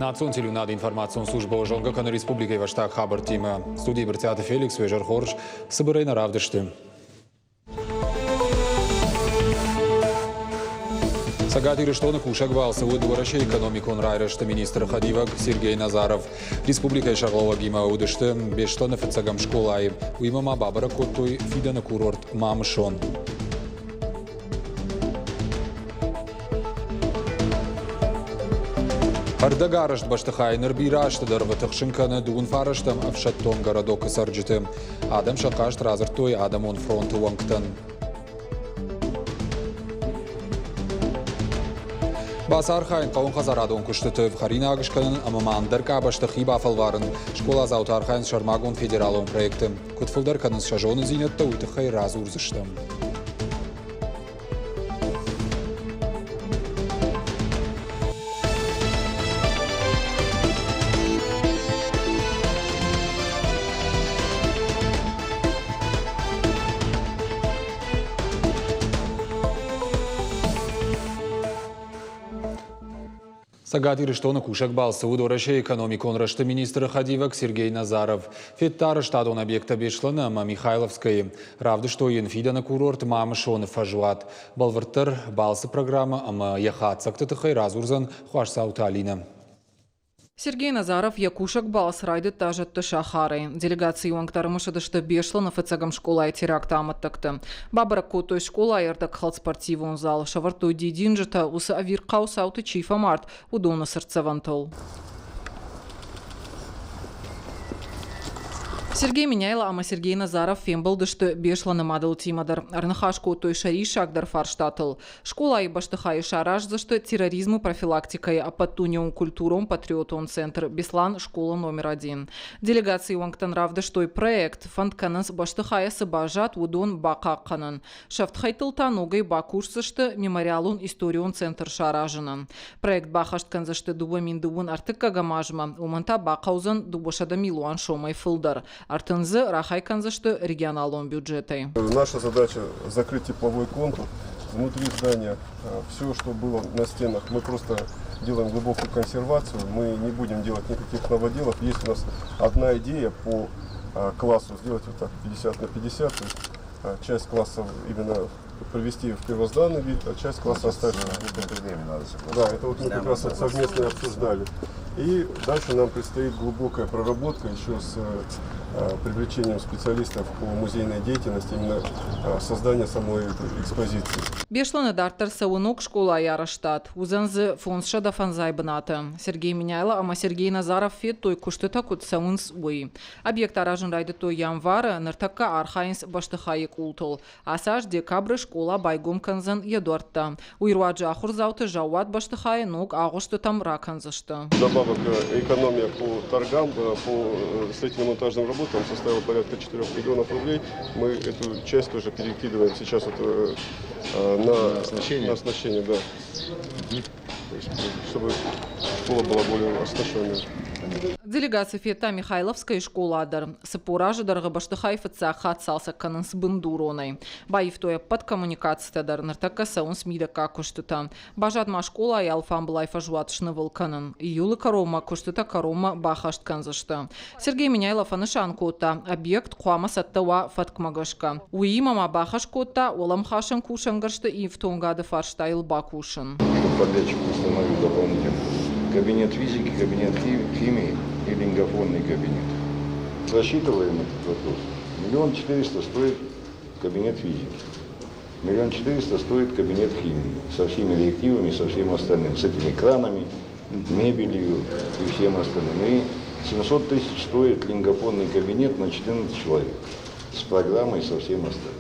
Национ телеуынады информацион службӕ зонгӕ кӕны республикӕйы фӕстаг хабӕрттимӕ. Студийы Брытъиаты Феликс, уе зӕр хорз, цыбырӕй нӕ равдысты. Цӕгат Ирыстоны кусӕг балцы уыд Уӕрӕсейы экономикон райрӕзты министры хӕдивӕг Сергей Назаров. Республикӕйы сӕргълӕууӕгимӕ уыдысты Беслӕны фыццӕгӕм скъолайы. Уыимӕ ма бабӕрӕг кодтой фидӕны курорт Мамысон. Ӕрдӕгарӕзт бӕстыхай ныр бирӕ азты дӕргъы тыхсын кӕны дыууын фарӕстӕм ӕфсӕддон городокы цӕрджыты. Адӕм сӕ хъаст радзырдтой адӕмон фронты уӕнгтӕн. Бацархайын хъӕуынхӕдзарадон куыстыты, хӕринаг скӕнын ӕмӕ ма ӕндӕр къабӕзты хи бафӕлварын. Скъоладзауты архайынц сӕрмагонд федералон проекты. Куыд фылдӕр кӕнынц сӕ зонындзинӕдтӕ, уый тыххӕй радзурдзыстӕм. Цӕгат Ирыстоны кусӕг балцы уыд Уӕрӕсейы экономикон рӕзты министры хӕдивӕг Сергей Назаров. Федта арӕзтадон объекттӕ Беслӕны ӕмӕ Михайловскӕйы. Равдыстой йын фидӕны курорт Мамысоны фӕзуат. Бӕлвырддӕр, балцы программӕ ӕмӕ йӕ хатдзӕгты тыххӕй радзурдзӕн Хуасдзауты Алинӕ. Сергей Назаров йӕ кусӕг балц райдыдта зӕдты сахарӕй. Делегацийы уӕнгтӕ ӕрымысыдысты Беслӕны фыццӕгӕм скъолайы теракты амӕттӕгты. Бабӕрӕг кодтой скъолайы ӕрдӕгхӕлд спортивон зал, сӕвӕрдтой дидинджытӕ, уыцы ӕвирхъау цауты чи фӕмард, уыдоны цыртдзӕвӕнтыл. Сергей Меняйло ӕмӕ Сергей Назаров фембӕлдысты Беслӕны мадӕлтимӕ дӕр. Ӕрныхас кодтой сӕ риссагдӕр фарстатыл. Скъолайы бӕстыхайы сараздзысты терроризмы профилактикӕйы ӕппӕтдунеон культурон-патриотон центр «Беслан школа номер один». Делегацийы уӕнгтӕн равдыстой проект, фӕнд кӕнынц бӕстыхайӕ цы баззад, уыдон бахъахъхъӕнын. Сӕфтхӕйттыл та ногӕй бакусдзысты мемориалон историон центр саразынӕн. Проект баххӕст кӕндзысты 2000 ӕртыккӕгӕм азмӕ, уымӕн та бахъӕудзӕн 200 милуан сомӕй фылдӕр. Ӕртын дзы рахай кӕндзысты регионалон бюджетӕй. Наша задача закрыть тепловой контур внутри здания. Все, что было на стенах, мы просто делаем глубокую консервацию. Мы не будем делать никаких новоделов. Есть у нас одна идея по классу сделать вот так 50 на 50. То есть часть классов именно привести в первозданный вид, а часть класса оставить. Да, это вот мы как раз совместно обсуждали. И дальше нам предстоит глубокая проработка еще с привлечением специалистов по музейной деятельности, именно создание самой этой экспозиции. Беслӕны дарддӕр цӕуы ног скъолайы арӕзтад. Уыдзӕн дзы 500 фӕндзай бынаты. Сергей Меняйло ӕмӕ Сергей Назаров федтой, куыстытӕ куыд цӕуынц, уый. Объект аразын райдыдтой январы, ныртӕккӕ архайынц бӕстыхайы къултыл. Ацы аз декабры скъола байгом кӕндзӕн йӕ дуӕрттӕ. Уый руаджы ахуырдзауты заууат бӕстыхайы ног агъуыстытӕм ракӕндзысты. Добавок экономия по торгам, по строительно-монтажным работам составила порядка 4 миллионов рублей. Мы эту часть тоже перекидываем сейчас вот на оснащение, на оснащение, да. То есть, чтобы школа была более оснащенная. Делегаци федта Михайловскайы скъола дӕр. 40 азы дӕргъы бӕстыхай фыццаг хатт цалцӕг кӕнынц бындуронӕй. Баивтой ӕппӕт коммуникацитӕ дӕр, ныртӕккӕ цӕуынц мидӕггаг куыстытӕ. Баззад ма скъолайы алфамбылай фӕзуат снывыл кӕнын. Июлы кӕронмӕ куыстытӕ кӕронмӕ баххӕст кӕндзысты. Сергей Меняйло фӕнысан кодта, объект хъуамӕ цӕттӕ уа фӕткмӕ гӕсгӕ. Уыимӕ ма бахӕс кодта уӕлӕмхасӕн кусӕнгӕрзты ифтонгады фарстайыл бакусын. Подрядчик установил дополнительно кабинет физики, кабинет химии и лингофонный кабинет. Засчитываем этот вопрос. 1 400 000 стоит кабинет физики. 1 400 000 стоит кабинет химии со всеми реактивами, со всем остальным, с этими кранами, мебелью и всем остальным. И 700 тысяч стоит лингофонный кабинет на 14 человек с программой и со всем остальным.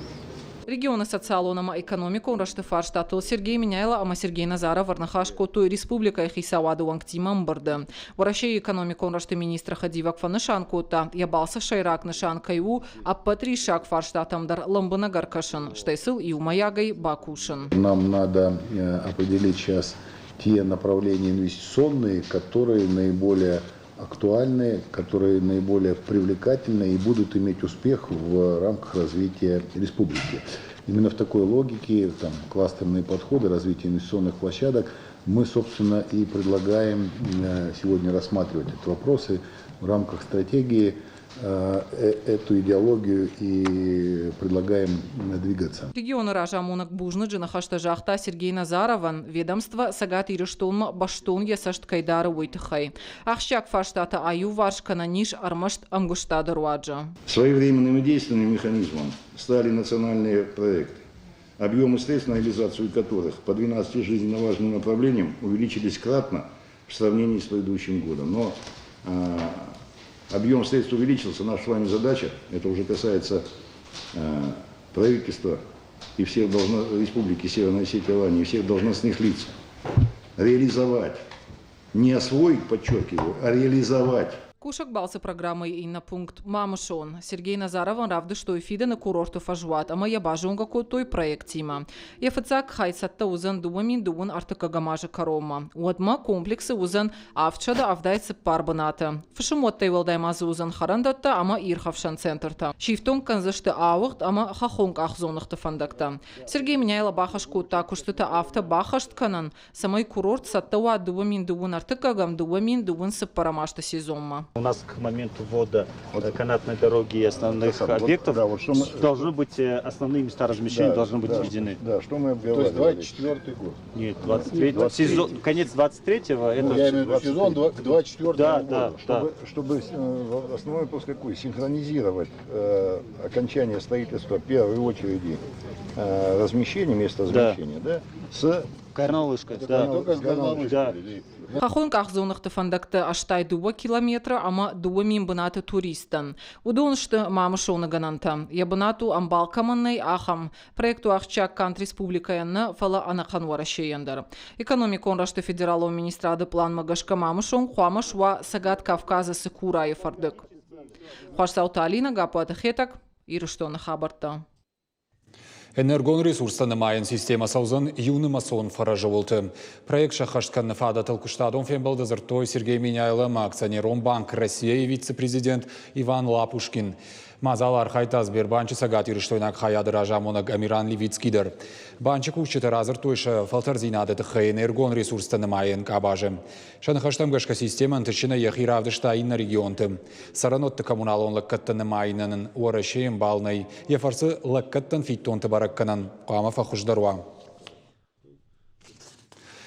Регионы социалон ӕмӕ экономикон рӕзты фарстатыл Сергей Меняйло ӕмӕ Сергей Назаров ӕрныхас кодтой республикӕйы хицауады уӕнгтимӕ ӕмбырды. Уӕрӕсейы экономикон рӕзты министры хӕдивӕг фӕнысан кодта, йӕ балцы сӕйраг нысан кӕй у ӕппӕт риссаг фарстатӕм дӕр лӕмбынӕг ӕркӕсын, стӕй сыл иумӕйагӕй бакусын. Нам надо определить сейчас те направления инвестиционные, которые наиболее актуальны, которые наиболее привлекательны и будут иметь успех в рамках развития республики. Именно в такой логике там, кластерные подходы, развитие инвестиционных площадок. Мы, собственно, и предлагаем сегодня рассматривать этот вопрос и в рамках стратегии эту идеологию и предлагаем двигаться. Регионы разамонӕг бузныджы ныхӕстӕ загъта Сергей Назаровӕн, ведомство Цӕгат Ирыстонмӕ бӕстон йӕ цӕст кӕй дары, уый тыххӕй. Ахсджиаг фарстатӕ аиуварс кӕнӕн ис ӕрмӕст ӕмгуыстады руаджы. Своевременным и действенным механизмом стали национальные проекты, объемы средств, на реализацию которых по 12 жизненно важным направлениям увеличились кратно в сравнении с предыдущим годом. Но объем средств увеличился, наша с вами задача, это уже касается правительства и всех должно, Республики Северная Осетия, Алания, и всех должностных лиц, реализовать, не освоить, подчеркиваю, а реализовать. Кусӕг балцы программӕйы иннӕ пункт Мамысон. Сергей Назаровӕн равдыстой фидӕны курорты фӕзуат ӕмӕ йӕ базонгӕ кодтой проектимӕ. Йӕ фыццаг хай цӕттӕ уыдзӕн 2031 азы кӕронмӕ. Уӕдмӕ комплексы уыдзӕн 774 бынаты. Фысымуӕттӕй уӕлдай ма дзы уыдзӕн хӕрӕндӕттӕ ӕмӕ ирхӕфсӕн центртӕ. Сифтонг кӕндзысты ауыгъд ӕмӕ хӕххон къахдзоныгъты фӕндӕгтӕ. Сергей Меняйло бахӕс кодта куыстытӕ афтӕ баххӕст кӕнын, цӕмӕй курорт цӕттӕ уа 2021-ӕм 2024 азты сезонмӕ. У нас к моменту ввода канатной дороги и основных вот, объектов да, вот что мы, должны быть основные места размещения должны быть введены. Да, что мы То есть 24 год. Нет, 23, сезон, конец 23-го. Ну, это я имею в виду сезон к 24 году. Да. Чтобы основной вопрос какой? Синхронизировать окончание строительства в первой очереди размещения, место размещения, да, с Горнолыжкой, да. Только с горнолыжкой. Да. Хӕххон къахдзоныгъты фӕндӕгты 82 километры ӕмӕ 2000 бынаты туристтӕн. Уыдон сты Мамысоны гӕнӕнтӕ. Йӕ бынат у ӕмбал кӕмӕн нӕй, ахӕм. Проект у ахсджиаг канд республикӕйӕн нӕ, фӕлӕ ӕнӕхъӕн Уӕрӕсейӕн дӕр. Экономикон рӕзты федералон министрады пъланмӕ гӕсгӕ Мамысон хъуамӕ суа Цӕгат Кавказы Цыкурайы фӕрдыг. Хуасдзауты Алинӕ, Гаппуаты Хетӕг, Ирыстоны хабӕрттӕ. Энергон ресурстӕ нымайӕн системӕ цӕудзӕн иунымӕцон фӕрӕзы уылты. Проект сӕххӕст кӕныны фадатыл куыстадон фембӕлды дзырдтой Сергей Меняйло ӕмӕ акционерон банк Россия-йы вице-президент Иван Лапушкин. Мадзалы архайдта Сбербанчы цӕгатирыстойнаг хайады разамонӕг Амиран Левицкий дӕр. Банчы кусджытӕ радзырдтой сӕ фӕлтӕрдзинады тыххӕй энергон ресурстӕ нымайӕн къабазы. Сӕ ныхӕстӕм гӕсгӕ системӕ ӕнтыстджынӕй йӕхи равдыста иннӕ регионты. Цӕрӕнуӕтты коммуналон лӕггӕдтӕ нымайынӕн ын Уӕрӕсейы ӕмбал нӕй. Йӕ фӕрцы лӕггӕдтӕн фиддонты бӕрӕггӕнӕн хъуамӕ фӕхуыздӕр уа.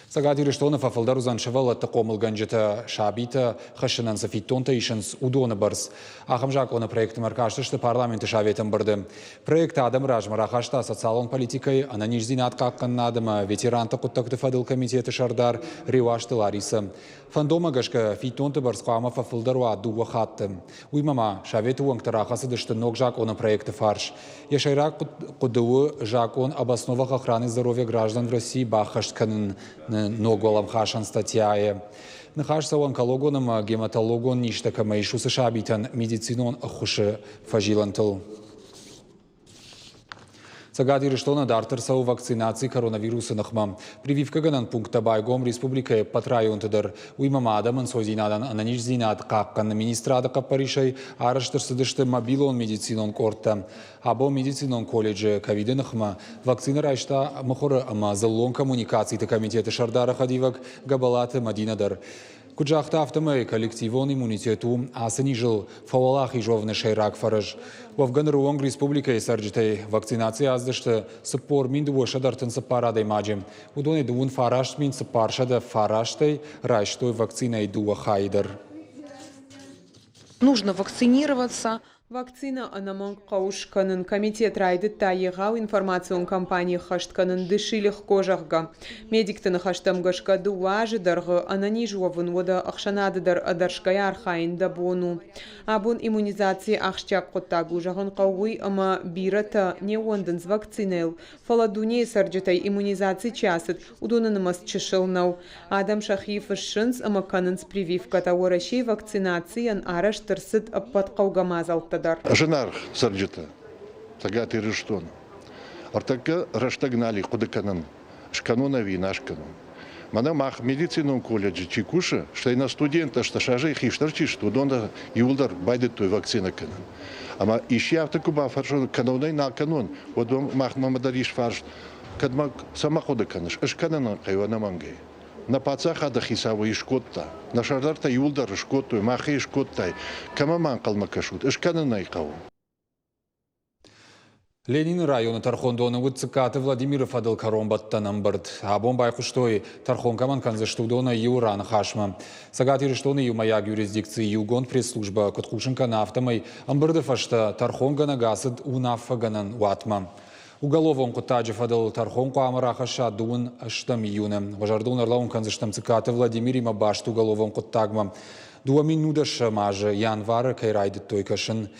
Цӕгат Ирыстоны фӕфылдӕр уыдзӕн сывӕллӕтты хъомылгӕнджытӕ, сабитӕ хӕссынӕн цы фиддонтӕ исынц, уыдоны бӕрц. Ахӕм закъоны проектмӕ ӕркастысты парламенты советы ӕмбырды. Проект адӕмы размӕ рахаста социалон политикӕйы, ӕнӕниздзинад хъахъхъӕнынад ӕмӕ ветеранты хъуыддӕгты фӕдыл комитеты сӕрдар Реуазты Ларисӕ. Фӕндонмӕ гӕсгӕ фиддонты бӕрц хъуамӕ фӕфылдӕр уа дыууӕ хатты. Уыимӕ ма советы уӕнгтӕ рахӕцыдысты ног закъоны проекты фарс. Йӕ сӕйраг хъуыды у закъон об основах охраны здоровья граждан в России баххӕст кӕныны ног уӕлӕмхасӕн статьяйы. Ныхас цӕуы онкологон ӕмӕ гематологон низтӕ кӕмӕ ис, уыцы сабитӕн медицинон ӕххуысы фӕзилӕнтыл. Цӕгат Ирыстоны дарддӕр цӕуы вакцинаци коронавирусы ныхмӕ. Прививкӕгӕнӕн пункттӕ байгом республикӕйы ӕппӕт районты дӕр. Уыимӕ ма адӕмы ӕнцойдзинадӕн ӕнӕниздзинад хъахъхъӕныны министрады хъӕппӕрисӕй арӕзт ӕрцыдысты мобилон медицинон къордтӕ. Абон медицинон колледжы ковиды ныхмӕ вакцинӕ райста мыхуыры ӕмӕ дзыллон коммуникациты комитеты сӕрдары хӕдивӕг Гӕбӕлаты Мӕдинӕ дӕр. Куыд загъта, афтӕмӕй коллективон иммунитет у ацы низыл фӕуӕлахиз уӕвыны сӕйраг фӕрӕз. Уӕвгӕ ныры онг республикӕйы цӕрджытӕй вакцинаци аздысты 40 234 адӕймаджы. Уыдонӕй 19 409-ӕй райстой вакцинӕйы дыууӕ хайы дӕр. Нужно вакцинироваться. Вакцинӕ ӕнӕмӕнг хъӕуы скӕнын. Комитет райдыдта егъау информацион кампани ӕххӕст кӕнын «Дыши легко», зӕгъгӕ. Медикты ныхӕстӕм гӕсгӕ 2 азы дӕргъы ӕнӕниз уӕвын уӕдӕ ӕхсӕнады дӕр ӕдӕрсгӕйӕ архайын дӕ бон у. Абон иммунизаци ахсджиаг хъуыддаг у, зӕгъын хъӕуы уый, ӕмӕ бирӕтӕ не ууӕндынц вакцинӕйыл, фӕлӕ дунейы цӕрджытӕй иммунизаци чи ацыд, уыдоны нымӕц чысыл нӕу. Адӕм сӕхи фыссынц ӕмӕ кӕнынц прививкӕтӕ. Уӕрӕсейы вакцинацийӕн арӕзт ӕрцыд ӕппӕт хъӕугӕ мадзӕлттӕ дӕр. Зынаргъ цӕрджытӕ Цӕгат Ирыстоны, ӕртӕккӕ рӕстӕг нал и хъуыды кӕнын, скӕнон ӕви нӕ скӕнон. Мӕнӕ мах медицинон колледжы чи кусы, стӕй нӕ студенттӕ сты, хистӕр чи сты, уыдон дӕр иууылдӕр байдыдтой вакцинӕ кӕнын. Ӕмӕ исчи афтӕ куы бафӕрсон, кӕнон ӕй нӕ кӕнон, уӕд махмӕ дӕр ис фарст, кӕд ма цӕмӕ хъуыды кӕныс, скӕнын ын хъӕуы ӕнӕмӕнгӕй. Нӕ паддзахады хицау ӕй скодта. Нӕ сӕрдартӕ иуылдӕр скодтой, мах ӕй скодтай. Кӕмӕ ма ӕнхъӕлмӕ кӕсут? Скӕнын ӕй хъӕуы. Ленины районы тӕрхондоны уыд Цыккаты Владимиры фӕдыл кӕронбӕттӕн ӕмбырд. Абон байхъуыстой, тӕрхон кӕмӕн кӕндзысты, уыдонӕй иуы раныхасмӕ. Цӕгат Ирыстоны иумӕйаг юрисдикцийы иугонд пресс-службӕ куыд хъусын кӕны, афтӕмӕй ӕмбырды фӕстӕ тӕрхонгӕнӕг ацыд уынаффӕгӕнӕн уатмӕ. Уголовон хъуыддаджы фӕдыл тӕрхон хъуамӕ рахӕсса дыууын ӕстӕм июны. Уӕ зӕрдыл ӕрлӕууын кӕндзыстӕм Цыккаты Владимиримӕ баст уголовон хъуыддагмӕ. 2010 азы январы кӕй райдыдтой кӕсын.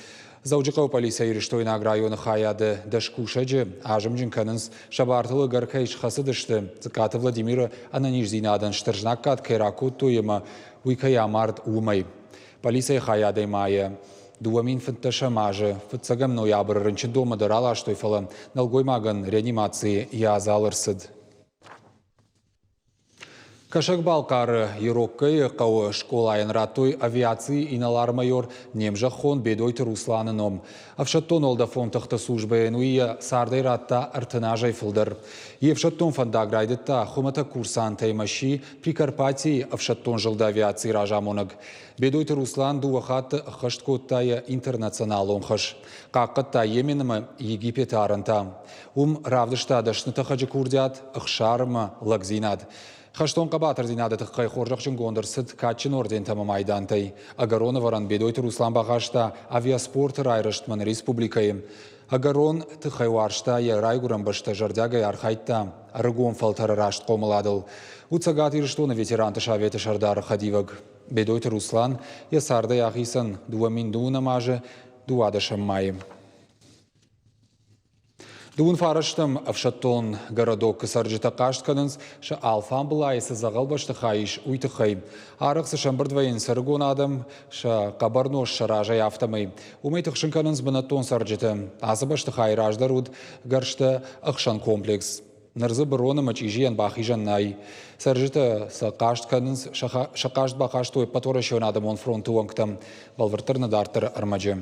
Дзӕуджыхъӕуы полицӕйы Ирыстойнаг районы хайады 10 кусӕджы азымджын кӕнынц, сӕ бартыл ӕгӕр кӕй схӕцыдысты, Цыкъаты Владимиры ӕнӕниздзинадӕн стыр знаггад кӕй ракодтой ӕмӕ уый кӕй амард, уымӕй. Полицӕйы хайадӕй ма йӕ 2015 азы фыццӕгӕм ноябры рынчындонмӕ дӕр аластой, фӕлӕ нӕлгоймагӕн реанимацийы йӕ адзал ӕрцыд. Кӕсӕг-Балхъары Ероккӕйы хъӕуы скъолайӕн радтой авиацийы инӕлар-майор не мзӕххон Бедойты Русланы ном. Ӕфсӕддон уӕлдӕфон тыхты службӕйӕн уый йӕ цардӕй радта 30 азӕй фылдӕр. Йе фсӕддон фӕндаг райдыдта хуымӕтӕг курсантӕй ӕмӕ сси Прикарпатийы ӕфсӕддон зылды авиацийы разамонӕг. Бедойты Руслан дыууӕ хатты ӕххӕст кодта йӕ интернационалон хӕс. Хъахъхъӕдта Йемен ӕмӕ Египеты арӕнтӕ. Уым равдыста дӕсны тӕхӕджы курдиат, ӕхсар ӕмӕ лӕгдзинад. Хӕстон хъӕбатырдзинады тыххӕй хорзӕхджынгонд ӕрцыд кадджын ордентӕ ӕмӕ майдантӕй. Ӕгӕрон ӕвӕрӕн Бедойты Руслан бахаста авиаспорты райрӕзтмӕ нӕ республикӕйы. Ӕгӕрон тыхӕй уарзта йӕ райгуырӕн бӕстӕ, зӕрдиагӕй архайдта ӕрыгон фӕлтӕры раст хъомыладыл. У Цӕгат Ирыстоны ветеранты советы сӕрдары хӕдивӕг. Бедойты Руслан йӕ цардӕй ахицӕн 2002 азы 12 майы. Дыууын фарӕстӕм ӕфсӕддон городокы цӕрджытӕ хъаст кӕнынц, сӕ алфамбылайы цы дзӕгъӕл бӕстыхай ис, уый тыххӕй. Арӕх цы сӕмбырд вӕййынц ӕрыгон адӕм, сӕ хъӕбӕр нозт сӕ разӕй, афтӕмӕй. Уымӕй тыхсын кӕнынц бынӕттон цӕрджытӕ. Ацы бӕстыхайы раздӕр уыд гӕрзтӕ ӕхсӕн комплекс. Ныр дзы бырон ӕмӕ чъизийӕн бахизӕн нӕй. Цӕрджытӕ сӕ хъаст кӕнынц, сӕ хъаст бахастой Ӕппӕтуӕрӕсеон адӕмон фронты уӕнгтӕм. Бӕлвырддӕр нӕ дарддӕры ӕрмӕджы.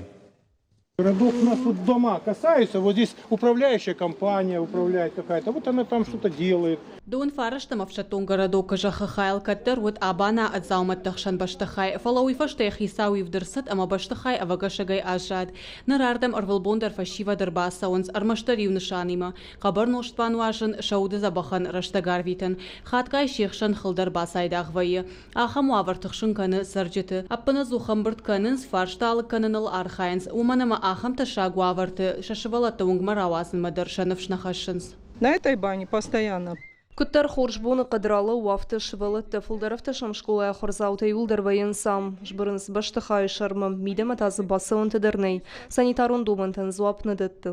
Городок у нас вот дома касаются, вот здесь управляющая компания управляет какая-то, вот она там что-то делает. Дыууын фарӕстӕм ӕфсӕддон городокы зӕххы хайыл кӕддӕр уыд абана ӕд дзаумӕтты хсӕн бӕстыхай, фӕлӕ уый фӕстӕ йӕ хицау ивд ӕрцыд ӕмӕ бӕстыхай ӕвӕгӕсӕгӕй аззад. Ныр ардӕм ӕрвылбон дӕр фӕсивӕд ӕрбацӕуынц ӕрмӕстдӕр иу нысанимӕ хъӕбӕр нозт бануазын, сӕ уды дзӕбӕхӕн рӕстӕг арвитын. Хатгай се хсӕн хыл дӕр бацайдагъ вӕййы. Ахӕм уавӕр тыхсын кӕны цӕрджыты. Ӕппынӕдзух ӕмбырд кӕнынц, фарста алыг кӕныныл архайынц, уымӕн ӕмӕ ахӕм тӕссаг уавӕрты сӕ сывӕллӕтты уынгмӕ рауадзынмӕ дӕр сӕ ныфс нӕ хӕссынц. На этой бане постоянно. Куыддӕр хорз боныхъӕд ралӕууы, афтӕ сывӕллӕттӕ фылдӕр ӕфтӕсӕм скъолайы ахуырдзаутӕ иууылдӕр вӕййынц ам. Сбырынц бӕстыхайы сӕрмӕ, мидӕмӕ та дзы бацӕуӕнтӕ дӕр нӕй. Санитарон домӕнтӕн дзуапп нӕ дӕтты.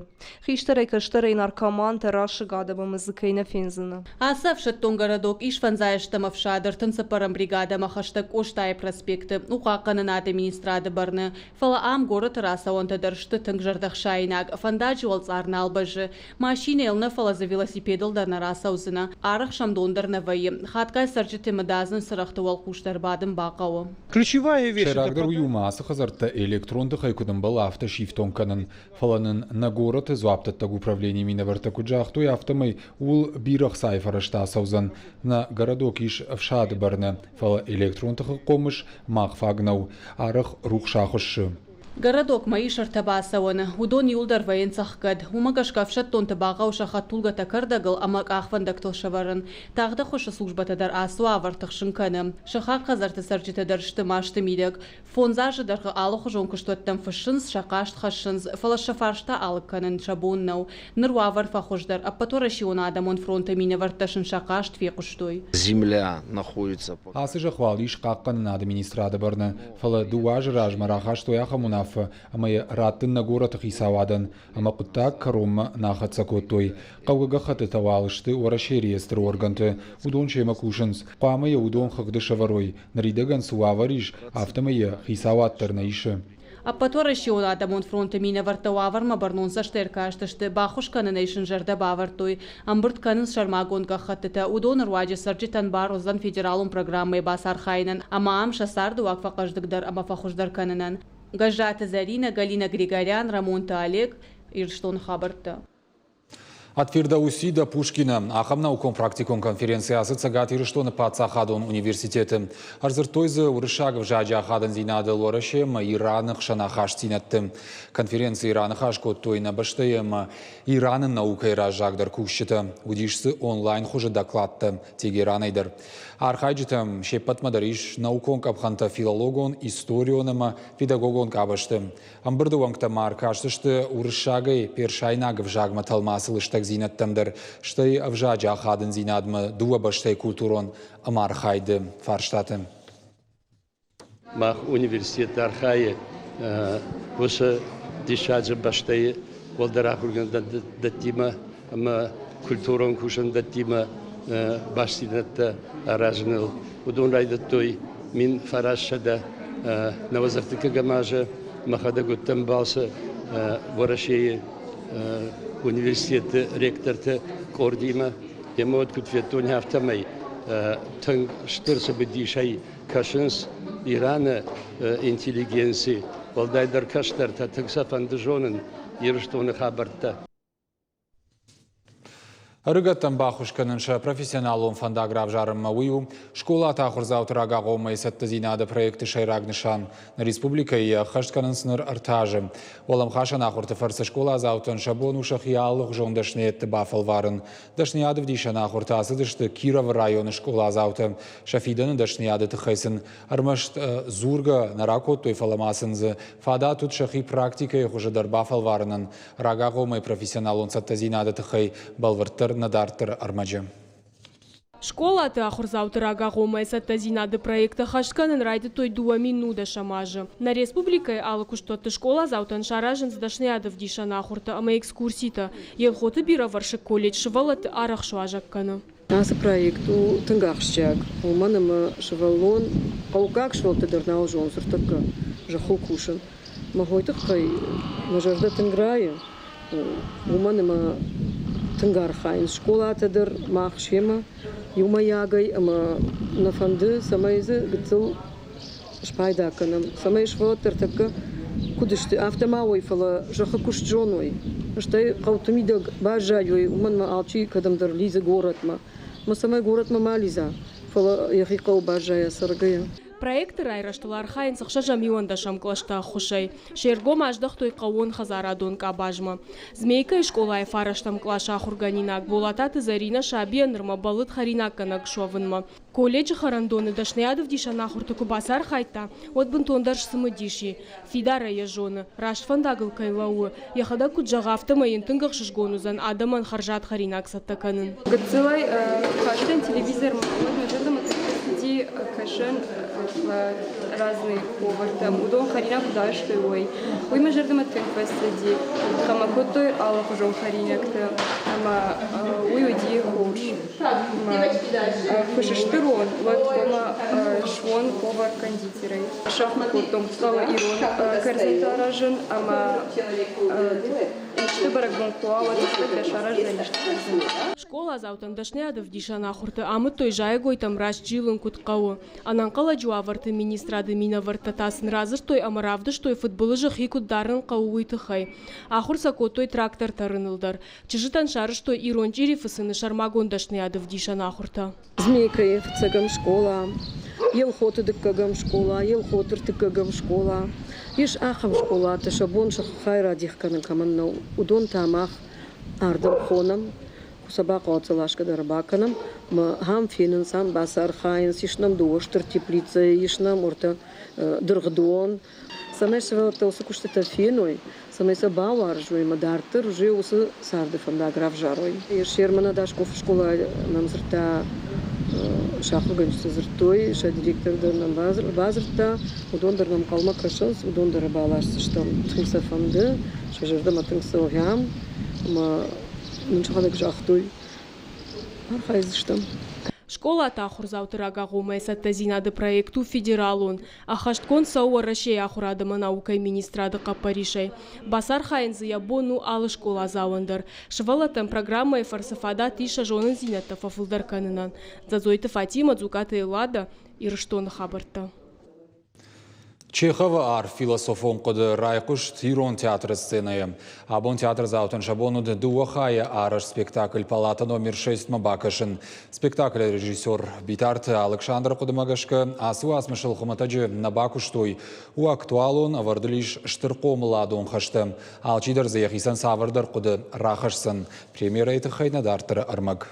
Хистӕрӕй-кӕстӕрӕй наркомантӕ, расыг адӕм ӕмӕ дзы кӕй нӕ фендзынӕ. Ацы ӕфсӕддон городок ис фӕндзайӕстӕм ӕфсады 34-ӕм бригадӕмӕ хӕстӕг Къостайы проспекты, у хъахъхъӕнынады министрады бӕрны. Фӕлӕ ам горӕты рацӕуӕнтӕ дӕр сты тынг зӕрдӕхсаинаг, фӕндаджы уӕлцъар нал бӕззы. Машинӕйыл нӕ, фӕлӕ дзы велосипедыл дӕр нӕ рацӕудзынӕ. Арӕх сӕм дон дӕр нӕ вӕййы. Хатгай цӕрджыты мыдадзын цырӕгъты уӕлхъус дӕр бадын бахъӕуы. Ключевая вещь. Сӕйрагдӕр уый у, ӕмӕ ацы хӕдзӕрттӕ электрон тыхӕй куыд ӕмбӕлы, афтӕ сифтонг кӕнын. Фӕлӕ нын нӕ горӕты дзуапдӕттӕг управленийы минӕвӕрттӕ куыд загътой, афтӕмӕй ууыл бирӕ ӕхцайы фӕрӕзтӕ ацӕудзӕн. Нӕ городок ис ӕфсады бӕрны, фӕлӕ электрон тыхы хъомыс мах фаг нӕу, арӕх рухс ахуыссы. Городокмӕ ис ӕртӕ бацӕуӕны. Уыдон иуылдӕр вӕййынц ӕхгӕд. Уымӕ гӕсгӕ ӕфсӕддонты бахъӕуы сӕ хӕдтулгӕтӕ кӕрдӕгыл ӕмӕ къахвӕндӕгтыл сӕвӕрын. Тагъд ӕххуысы службӕтӕ дӕр ацы уавӕр тыхсын кӕны. Сыхаг хӕдзӕртты цӕрджытӕ дӕр сты масты мидӕг. Фондз азы дӕргъы алыхуызон куыстуӕттӕм фыссынц, сӕ хъаст хӕссынц, фӕлӕ сӕ фарста алыг кӕнын сӕ бон нӕу. Ныр уавӕр фӕхуыздӕр, Ӕппӕтуӕрӕсеон адӕмон фронты минӕвӕрттӕ сын сӕ хъаст фехъуыстой. Земля находится под... Ацы зӕхх уал ис хъахъхъӕнынады министрады бӕрны, фӕлӕ дыууӕ азы размӕ рахастой ахӕм уынаффӕ, ӕмӕ йӕ раттын нӕ горӕты хицауадӕн, ӕмӕ хъуыддаг кӕронмӕ нӕ ахӕццӕ кодтой. Хъӕугӕ гӕххӕттытӕ уал сты Уӕрӕсейы реестры органты, уыдон семӕ кусынц. Хъуамӕ йӕ уыдон хыгъды сӕвӕрой. Ныридӕгӕн цы уавӕр ис, афтӕмӕй йӕ хицауад дӕр нӕ исы. Ӕппӕтуӕрӕсеон адӕмон фронты минӕвӕрттӕ уавӕрмӕ бӕрнон цӕстӕй ӕркастысты, баххуыс кӕнынӕй сын зӕрдӕ бавӕрдтой. Ӕмбырд кӕнынц сӕрмагонд гӕххӕттытӕ, уыдоны руаджы цӕрджытӕн бар уыдзӕн федералон программӕйы бацархайынӕн ӕмӕ ам сӕ цардыуаг фӕхъӕздыгдӕр ӕмӕ фӕхуыздӕр кӕнынӕн. Гӕззаты Зӕринӕ, Галина Григорян, Рӕмонты Олег, Ирыстоны хабӕрттӕ. От Фирдауси до Пушкина ахӕм наукон-практикон конференци ацыд Цӕгат Ирыстоны паддзахадон университеты. Ӕрдзырдтой дзы уырыссаг ӕвзаджы ахадындзинадыл Уӕрӕсе ӕмӕ Ираны хсӕн ахастдзинӕдты. Конференцийы раныхас кодтой нӕ бӕстӕйы ӕмӕ Ираны наукӕйы раззагдӕр кусджытӕ. Уыдис дзы онлайн хуызы докладтӕ Тегеранӕй дӕр. Архайджытӕм се ппӕтмӕ дӕр ис наукон къӕпхӕнтӕ филологон, историон ӕмӕ педагогон къабӕзты. Ӕмбырды уӕнгтӕ ма ӕркастысты уырыссагӕй персайнаг ӕвзагмӕ тӕлмацы лыстӕгдзинӕдтӕм дӕр, стӕй ӕвзаджы ахадындзинадмӕ дыууӕ бӕстӕйы культурон ӕмархайды фарстаты. Мах университет архайы уыцы диссаджы бӕстӕйы уӕлдӕр ахуыргӕндӕттимӕ ӕмӕ культурон кусӕндӕттимӕ бастдзинӕдтӕ аразыныл. Уыдон райдыдтой 1990 азы. Мӕхӕдӕг уыдтӕн балцы Уӕрӕсейы университеты ректорты къордимӕ. Йемӕ уӕд куыд федтон, афтӕмӕй тынг стыр цымыдисӕй кӕсынц Ираны интеллигенци, уӕлдайдӕр кӕстӕртӕ, тынг сӕ фӕнды зонын Ирыстоны хабӕрттӕ. Ӕрыгӕттӕн баххуыс кӕнын сӕ профессионалон фӕндаг равзарынмӕ уый у скъолаты ахуырдзауты рагагъоммӕйы цӕттӕдзинады проекты сӕйраг нысан. Нӕ республикӕйы йӕ ӕххӕст кӕнынц ныр ӕртӕ азы. Уӕлӕмхасӕн ахуырты фӕрцы скъоладзаутӕн сӕ бон у сӕхи алыгъуызон дӕсныйӕдты бафӕлварын. Дӕсныйады ӕвдисӕн ахуыртӕ ацыдысты Кировы районы скъоладзаутӕ. Сӕ фидӕны дӕсныйады тыххӕй сын ӕрмӕст дзургӕ нӕ ракодтой, фӕлӕ ма сын дзы фадат уыд сӕхи практикӕйы хуызы дӕр бафӕлварынӕн. Рагагъоммӕ профессионалон цӕттӕдзинады тыххӕй бӕлвырддӕр нӕ дарддӕры ӕрмӕджы. Скъолаты ахуырдзауты рагагъоммӕ цӕттӕдзинады проекттӕ хӕст кӕнын райдыдтой 2010 азы. Нӕ республикӕйы алы куыстуӕтты скъоладзаутӕн саразынц дӕсныйадӕвдисӕн ахуыртӕ ӕмӕ экскурситӕ. Елхоты бирӕвӕрсыг колледж сывӕллӕтты арӕх суазӕг кӕны. Ацы проект у тынг ахсджиаг, уымӕн ӕмӕ сывӕллон хъӕуккаг сывӕллӕтты дӕр нал зоны ныртӕккӕ зӕххыл кусын. Мӕ хойы тыххӕй мӕ зӕрдӕ тынг райы, уымӕн ӕмӕ тынг архайынц скъолатӕ дӕр мах семӕ иумӕйагӕй ӕмӕ нӕ фӕнды, цӕмӕй дзы гыццыл спайда кӕнӕм, цӕмӕй сывӕллӕттӕ ӕртӕккӕ куыд сты, афтӕ ма уой, фӕлӕ зӕххы куыст зоной, стӕй хъӕуты мидӕг баззайой, уымӕн ӕмӕ алчи кӕдӕмдӕр лидзы горӕтмӕ. Ӕмӕ цӕмӕй горӕтмӕ ма лидза, фӕлӕ йӕхи хъӕуы баззайа цӕргӕйӕ. Проекты райрӕзтыл архайынц ӕхсӕзӕм иуӕндӕсӕм кълӕсты ӕххуысӕй. Се ргом аздӕхтой хъӕууон хӕдзарадон къабазмӕ. Змейкӕйы скъолайы фарӕстӕм къласы ахуыргӕнинаг Болататы Зӕринӕ сабийӕ нырмӕ бӕллыд хӕринаггӕнӕг суӕвынмӕ. Колледжы хӕрӕндоны дӕсныйадӕвдисӕн ахуырты куы бацархайдта, уӕд бынтондӕр сцымыдис и. Фидарӕй йӕ зоны, раст фӕндагыл кӕй лӕууы. Йӕхӕдӕг куыд зӕгъы, афтӕмӕй йын тынг ӕхсызгон уыдзӕн адӕмӕн хӕрзад хӕринаг цӕттӕ кӕнын. Гыццылӕй кастӕн телевизормӕ, уӕд мӕ зӕрдӕмӕ цыди кӕсын разные повартӕм. Уыдон хӕринаг куыд арӕзтой, уый. Уый мӕ зӕрдӕмӕ тынг фӕцыди. Ӕмӕ кодтой алыхуызон хӕринӕгтӕ. Ӕмӕ уый уыди хорз. Куы сыстыр уон, уӕд хъуамӕ суон повар-кондитерӕй. Сахуыр кодтон Хуыцауы ирон кӕрдзынтӕ аразын ӕмӕ исты бӕрӕгбон куы уа, уӕд исты сараздзӕн исты кӕрдзын. Скъоладзаутӕн дӕсныйад ӕвдисӕн ахуырты амыдтой зайӕгойтӕм раст зилын куыд хъӕуы. Ӕнӕнхъӕлӕджы уавӕрты министрады минӕвӕрттӕ та сын радзырдтой ӕмӕ равдыстой, фыдбылызы хи куыд дарын хъӕуы, уый тыххӕй. Ахуыр сӕ кодтой трактор тӕрыныл дӕр. Чызджытӕн сарӕзтой ирон чъири фыцыны сӕрмагонд дӕсныйад ӕвдисӕн ахуыртӕ. Змейкӕйы фыццӕгӕм скъола, Елхоты дыккӕгӕм скъола, Елхоты ӕртыккӕгӕм скъола. Ис ахӕм скъолатӕ, сӕ бон сӕ хай радих кӕнын кӕмӕн нӕу, уыдон та мах ардӕм хонӕм, куы сӕ бахъӕуа ласгӕ дӕр бакӕнӕм, ӕмӕ ахӕм фенынц, ам бацархайынц, ис нӕм дыууӕ стыр теплицӕйы, ис нӕм уӕртӕ дыргъдон. Цӕмӕй сывӕллӕттӕ уыцы куыстытӕ феной, цӕмӕй сӕ бауарзой ӕмӕ дарддӕр уже уыцы царды фӕндаг равзарой. Шерманы Дашков скъолайы нӕм дзырдта, сӕ ахуыргӕнджытӕ дзырдтой, сӕ директор дӕр нӕм бадзырдта, уыдон дӕр нӕм хъӕлмӕ кӕсынц, уыдон дӕр ӕрбаласдзыстӕм. Тынг сӕ фӕнды, сӕ зӕрдӕмӕ тынг цӕуӕм ӕмӕ нын сӕхӕдӕг загътой, архайдзыстӕм. Скъолаты ахуырдзауты рагагъоммӕ цӕттӕдзинады проект у федералон. Ӕххӕстгонд цӕуы Уӕрӕсейы ахуырад ӕмӕ наукӕйы министрады хъӕппӕрисӕй. Бацархайын дзы йӕ бон у алы скъоладзауӕн дӕр. Сывӕллӕттӕн программӕйы фӕрцы фадат ис сӕ зонындзинӕдтӕ фӕфылдӕр кӕнынӕн. Дзӕдзойты Фатимӕ, Дзукъаты Эллада, Ирыстоны хабӕрттӕ. Чеховы арф философон хъуыды райхъуыст Ирон театры сценӕйы. Абон театрдзаутӕн сӕ бон уыд дыууӕ хайы арӕзт спектакль «Палата номер 6-мӕ» бакӕсын. Спектаклы режиссер Битарты Алыксандры хъуыдымӕ гӕсгӕ, ацы уацмысыл хуымӕтӕджы нӕ бакуыстой. У актуалон, ӕвӕрд ыл ис стыр хъомыладон хӕстӕ. Алчидӕр дзы йӕхицӕн цавӕрдӕр хъуыды рахӕсдзӕн. Премьерӕйы тыххӕй нӕ дарддӕры ӕрмӕг.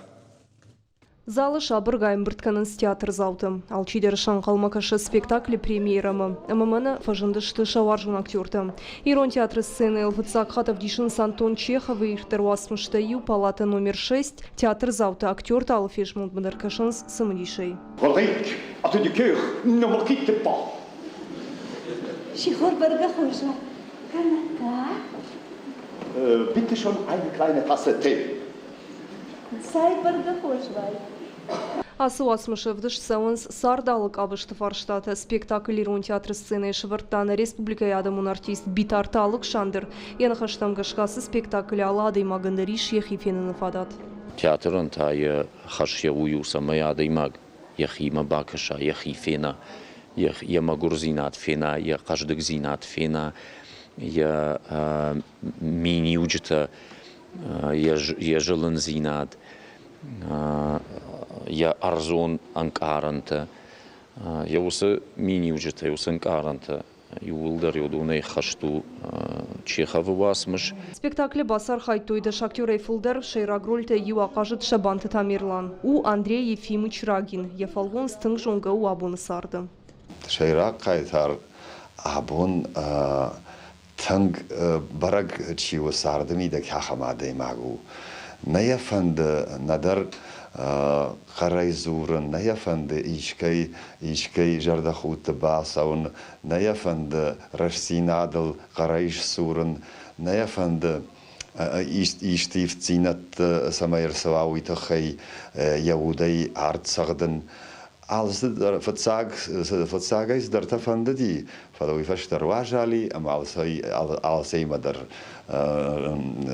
Залы сабыргай ӕмбырд кӕнынц театрдзаутӕ. Алчидӕр сӕ ӕнхъӕлмӕ кӕсы спектаклы премьерӕмӕ. Ӕмӕ мӕнӕ фӕзындысты сӕ уарзон актертӕ. Ирон театры сценӕйыл фыццаг хатт ӕвдисынц Антон Чеховы ирддӕр уацмыстӕй иу «Палата номер шесть». Театрдзаутӕ актерты алы фезмӕлдмӕ дӕр кӕсынц цымыдисӕй. Валерик, а ты не me quitte pas. Сихор бӕргӕ хорз у. Кӕнӕ та? Bitte schon eine kleine Tasse Tee. Цай бӕргӕ хорз уай. Ацы уацмысы ӕвдыст цӕуынц царды алы къабӕзты фарстатӕ. Спектакль Ирон театры сценӕйы сӕвӕрдта нӕ республикӕйы адӕмон артист Битарты Алыксандр. Йӕ ныхӕстӕм гӕсгӕ ацы спектаклы алы адӕймагӕн дӕр ис йӕхи феныны фадат. Театрӕн та йӕ хӕс йӕ уый у, цӕмӕй адӕймаг йӕхимӕ бакӕса, йӕхи фена, йӕ мӕгуырдзинад фена, йӕ хъӕздыгдзинад фена, йӕ миниуджытӕ йӕ зылындзинад, йӕ ӕрдзон ӕнкъарӕнтӕ, йӕ уыцы миниуджытӕ, уыцы ӕнкъарӕнтӕ иууылдӕр уыдонӕй хӕст у Чеховы уацмыс. Спектаклы бацархайдтой дӕс актерӕй фылдӕр, сӕйраг рольтӕй иу ахъазыд Сӕбанты Тамерлан. У Андрей Ефимыч Рагин. Йӕ фӕлгонц тынг зонгӕ у абоны царды. Сӕйраг хъайтар абон тынг бӕрӕг чи у царды мидӕг, ахӕм адӕймаг у. Нӕ йӕ фӕнды нӕдӕр хъӕрӕй дзурын, нӕ йӕ фӕнды искӕй, искӕй зӕрдӕхудты бацӕуын, нӕ йӕ фӕнды рӕстдзинадыл хъӕрӕй сдзурын, нӕ йӕ фӕнды исты ивддзинӕдты цӕмӕй ӕрцӕуа, уый тыххӕй йӕ удӕй арт цӕгъдын. Алцыдӕр фыццаг, фыццагӕй цыдӕртӕ фӕндыди, фӕлӕ уый фӕстӕ руазали ӕмӕ алцӕимӕ дӕр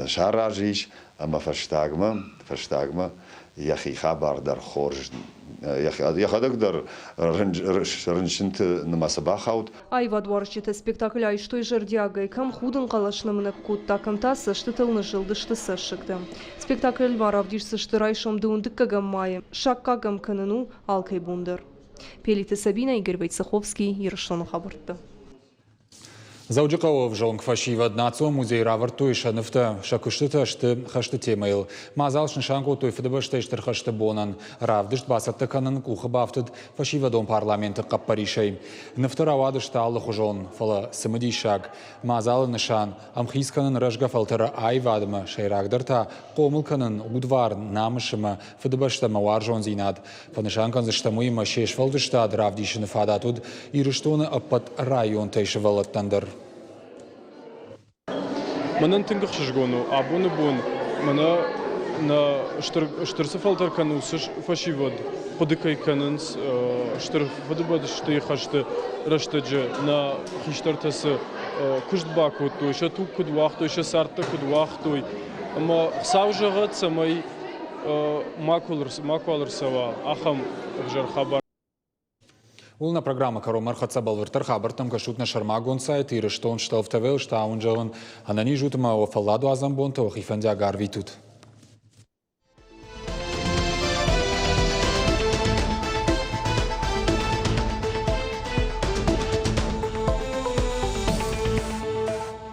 саразы ис ӕмӕ фӕстагмӕ, фӕстагмӕ йӕхи хабар дӕр хорз, йӕхӕдӕг дӕр рынчынты нымӕцы бахауд. Аивадуарзджытӕ спектакль айстой зӕрдиагӕй, кӕм худын хъӕлӕс нымнӕг кодта, кӕм та цӕстытыл ныззылдысты цӕссыгтӕ. Спектакль ма равдисдзысты райсом дыууын дыккӕгӕм майы. Саккаг ӕм кӕнын у алкӕй бон дӕр. Пелиты Сабина, Игорь Войцеховский, Ирыстоны хабӕрттӕ. Дзӕуджыхъӕуы ӕвзонг фӕсивӕд Национ музейы равӕрдтой сӕ нывтӕ, сӕ куыстытӕ сты хӕсты темӕйыл. Мадзал снысан кодтой Фыдыбӕстӕйы Стыр хӕсты бонӕн. Равдыст бацӕттӕ кӕнын къухы бафтыд фӕсивӕдон парламенты хъӕппӕрисӕй. Нывтӕ рауадысты алыхуызон, фӕлӕ цымыдисаг. Мадзалы нысан – ӕмхиц кӕнын рӕзгӕ фӕлтӕры аивадмӕ, сӕйрагдӕр та хъомыл кӕнын удварн, намыс ӕмӕ Фыдыбӕстӕмӕ уарзондзинад. Фӕнысан кӕндзыстӕм уыимӕ се сфӕлдыстад равдисыны фадат уыд Ирыстоны ӕппӕт районтӕй сывӕллӕттӕн дӕр. Мӕнӕн тынг ӕхсызгон у, абоны бон мӕнӕ нӕ стыр, стыр цы фӕлтӕр кӕны, уыцы фӕсивӕд хъуыды кӕй кӕнынц Стыр Фыдыбӕстӕйы хӕсты рӕстӕджы нӕ хистӕртӕ цы куыст бакодтой, сӕ туг куыд уагътой, сӕ цардтӕ куыд уагътой. Ӕмӕ Хуыцау зӕгъӕд, цӕмӕй макуал ӕрцӕуа ахӕм ӕвзӕр хабар. Ууыл нӕ программӕ кӕронмӕ ӕрхӕццӕ бӕлвырддӕр хабӕрттӕм кӕсут нӕ сӕрмагонд сайт Ирыстон Штелф ТВ-ыл стауын зӕгъын. Ӕнӕниз ут ӕмӕ уӕ фӕлладуадзӕн бонтӕ уӕхи фӕндиаг арвитут.